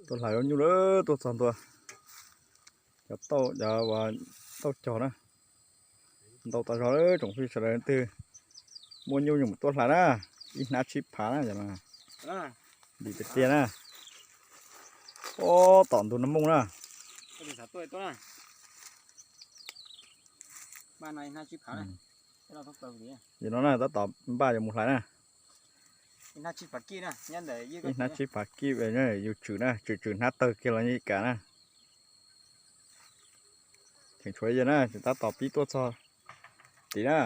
Tuaj hlais zaub nyuj lawm, tuaj txog ntua cov tauj, cov uas tauj cog na. Ntau tas zog lawm, tsoom phooj ywg sawv daws, leej twg muaj nyuj mus tuaj hlais na, ib hnab tsib phav na, ntim tiag tiag na. Ob tom ntug nag mooj na. Yog no na, tab tom npaj yuav mus hlais na. Ib hnab tsib phav kib, yus tswm na, tswm tswm hnab tawg kiag los yeej kam na. Tseem tshuav na, tab tom pib tuaj txog tid na.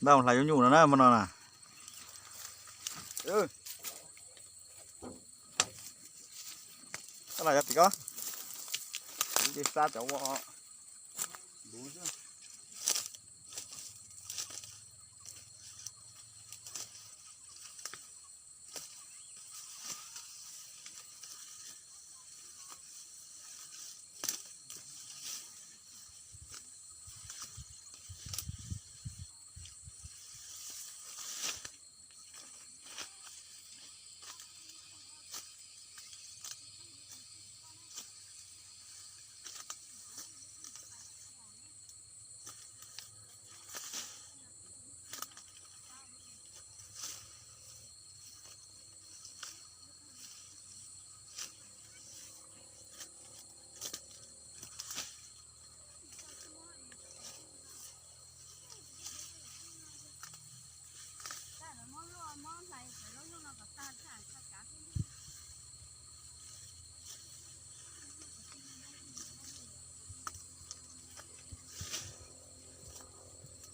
Npaj mus hlais zaub nyuj no na, hmo no na. Tab lam yog tim ko, kuv nce xa cov ua.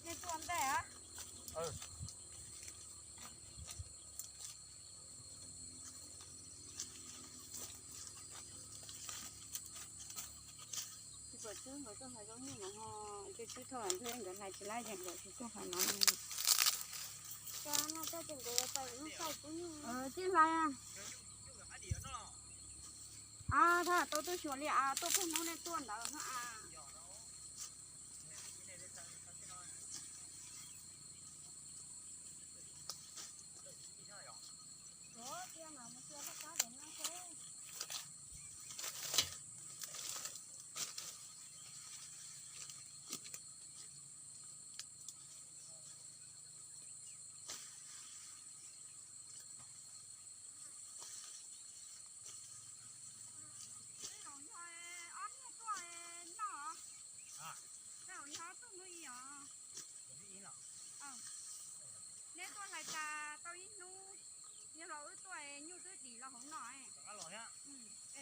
Nej tuaj ntej a? Tsis pom Tswb nkawd tuaj hlais zaub nyuj no ho, Tswb Tswb thauj nthwv nkawd hlais tsis laib ces nkawd tsis tuaj hlais no. Tij hlais. A, thaj tau tuaj xyuas li a, tuaj pheej hnub nej tuaj ntawd no a. Tej zaum yog ob niag tuaj noj, tej zaum yog ob tug hnub ib os. Neb tuaj hlais tas tau ib hnub, yog los wb tuaj nyuj twb dim los hauv no.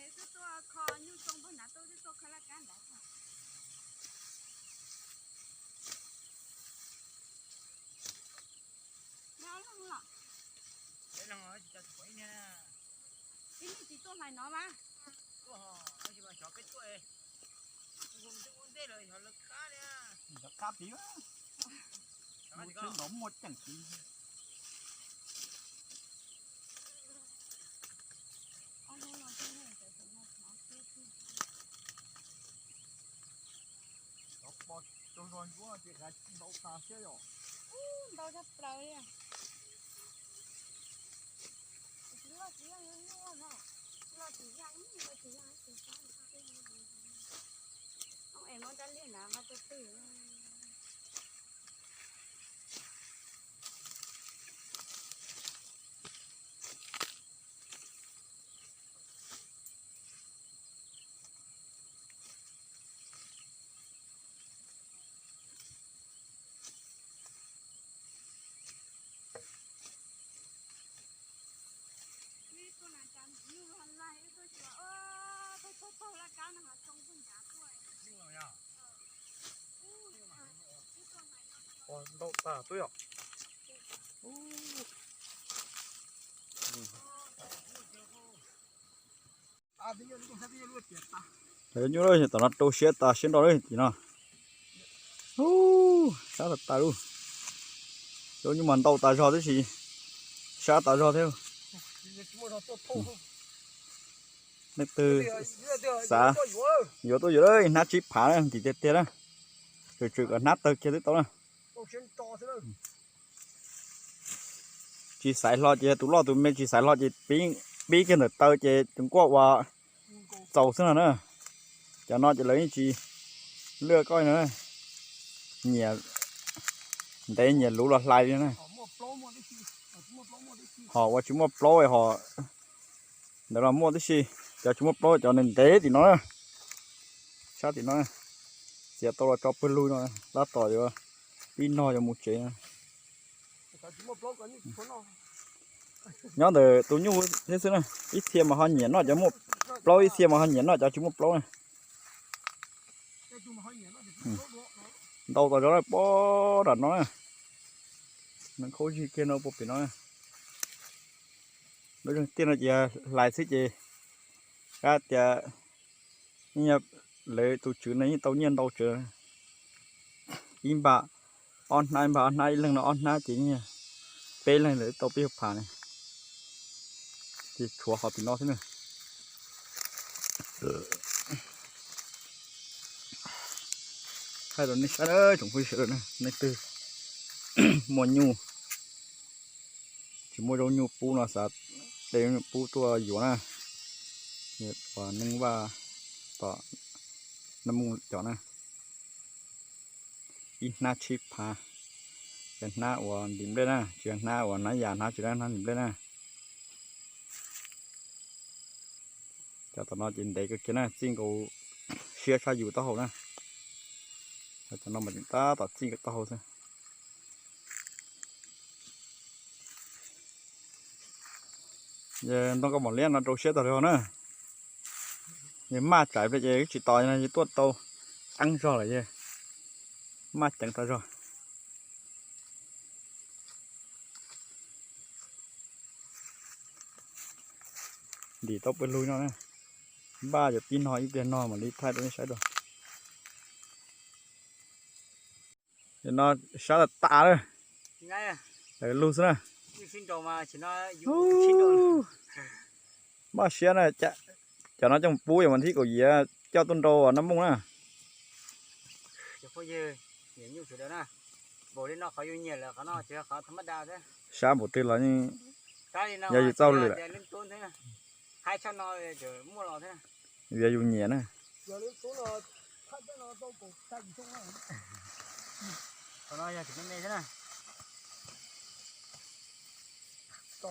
Es twb tuaj kho nyuj tsoo npog nrad tuaj, twb tuaj kho laj kab nrad. Neb ob leeg los? Ib leeg tsis tuaj hlais no mas. Ntov muaj ceem tid. Cov pos tsaug zog ntsuab ces ntau tas thiab yom. Ntau tshaj plaws li. Tsis loj tsis yog nyuaj no, loj tsis yog, loj tsis yog, tsis yog. Ob es muab rab liag nrad nqa rau twg. Ntau tas twb yom. Nyuj tom no rau siab tas siab nrau li tim no. Sab tas tas lub. Cov nyuj mas ntau tas zog tib si, sab tas zog thiab. Leej twg xav yuav tuaj yuav, hnab tsib phav na, ntim tiag tiag na. Tswm tswm kom hnab tawg kiag twb tau na. Tsis xaiv hlo ces tus loj tus me tsis xaiv hlo ces pib kiag ntawm taw ces tseem kuaj ua txaus xwb no na. Cov no ces lawv yeej tsis lwaj koj no na. Nyiam ntev nyiam luv los hlais li na. Ho ua tsis muaj plaub ho ntawd los muaj tib si, cov tsis muaj plaub cov ntev ntev tim no na. Sab tim no, txiav tau los tso pawg lug no, tab tom yuav pib nog yuav mus tsev. Nyob ntawm tus nyuj thiab xwb na, ib txhia mas ho nyiam noj cov muaj plaub, ib txhia mas ho nyiam noj cov tsis muaj plaub na. Ntau tas zog pob nram no na. Neeg khaub zig kiag no puag pem no. Lub zeeg tiaj no ces hlais xwb ces kab tias lawv tus tswv no yeej tau nyiaj ntau tsawv. Ib npag ob hnab, ib npag ob hnab, ib leeg no ob hnab ces yeej peb leeg lawm tau peb caug phav ne. Ces tshuav qhov tim no xwb na. Thaij rau nej saib tsoom phooj ywg sawv daws na, leej twg muaj nyuj, tsis muaj zaub nyuj pub no xav de zaub nyuj pub tuaj yuav na. Ua neej vaj tom Naj Mooj cov na. Ib hnab tsib phav, yog hnab uas ntim nplej na, tsis yog hnab uas hnab yas, hnab tsis yog hnab ntim nplej na. Cov tom no ces ntev kawg kiag na, txij nkaus siab tshaj yus taub hau na. Cov no mas tab tom txij nkaus taub hau xwb. Yog ntoo koj mom liab no rau siab tag zog na. Yog maj tsam pliag ces wb tsis tos no ces tuaj tau teeb zog lawm, yog maj ceev tag zog. Ntim tau pawg lug no na, npaj yuav pib nog ib pliag no mam li thaij rau nej saib dua. No sab tas tas lawm, lawv lug xwb na. Maj siab na, cov no coj mus pub yog mas thib kaum yim coj tuaj nrau Naj Mooj na. Sab npaum twg los yog yus txoj hauj lwm lawm. Yog yus nyiam na.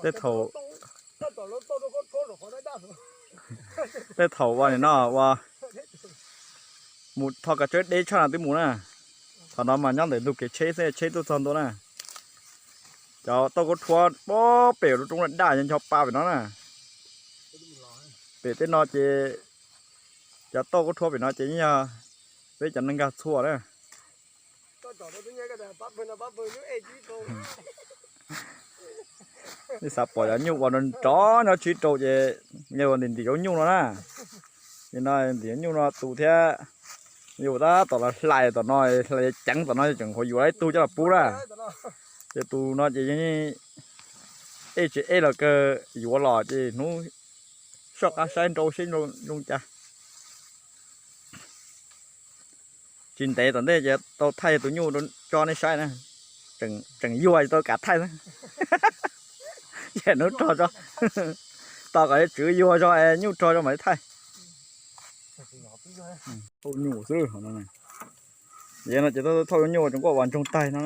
Tej thaum, tej thaum ua nim no ua mus tho kav tsawb deb tshaj no twb mus na. Thaum no mas nyob ntawm ntug kev tsheb xwb, tsheb tuaj txog ntua na. Cov tauj kub rhuab pob pem lub roob daj ncho pa pem no na. Pem tej no ces cov tauj kub rhuab pem no ces yeej yog peb cov neeg nkag txhua na. Nej xav pom cov nyuj ua nrov nrov tsib rau ces yog ua ntim ntim zaub nyuj no na. Ces no ntim zaub nyuj no tus thiab, yus tab tom los hlais tom no, hlais ceev tom no tseem yuav ib tug coj los pub na. Ces tus no ces yeej ej tsis ej los kawg, yuav los ces hnub soj qab saib nrau seb zoo cas. Tsis ntev tom ntej ces tau thaij tus nyuj tso nej saib na. Tseem yuag tsis tau kav thaij na. Ces hnub rog tso, tos kom tswv yuag zog es nyuj rog zog mam li thaij. Thauj nyuj xwb. Yog no ces thauj nyuj tseem kuj ua ntsoog taig no.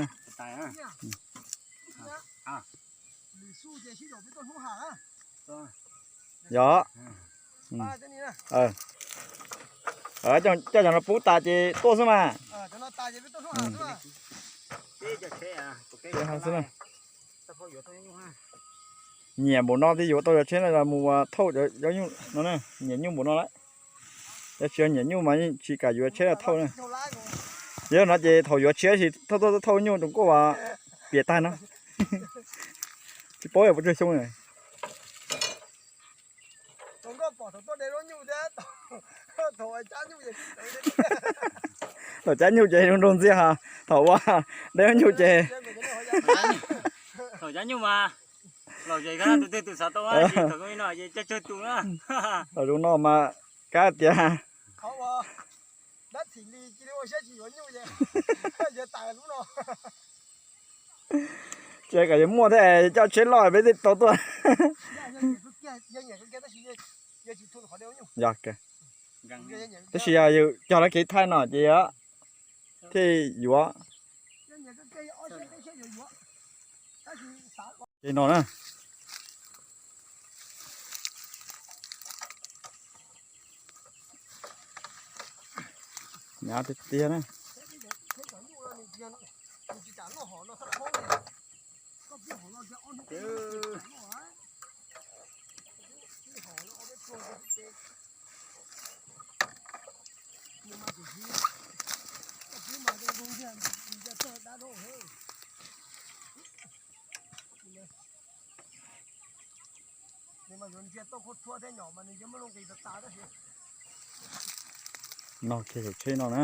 Yog, coj cov no pub tas ces tuaj xwb mas. Nyiam npaum no thiaj yuav tau cov tsheb no los mus thauj cov nyuj no na, nyiam nyuj npaum no lawm. Yog tsis yog nyiam nyuj mas yeej tsis kam yuav tsheb los thauj na. Yog no ces thaum yuav tshiab sis thauj thauj nyuj rau kuj ua piam tag no. Tsis paub yog puas tsawg xyoo. Thaum cab nyuj ces zoo nraug ntxiag, thaum ua deb nyuj ces, thaum cab nyuj mas Los zoo no mas kab tias tsis kom yuav muaj thiab coj tsheb loj peb thiaj tau tuaj. Tab sis yog yus cog lawv kev thaij no ces thiaj yuav. Ces no na, hnyav tiag tiag na. No kiag saum tsheb no na.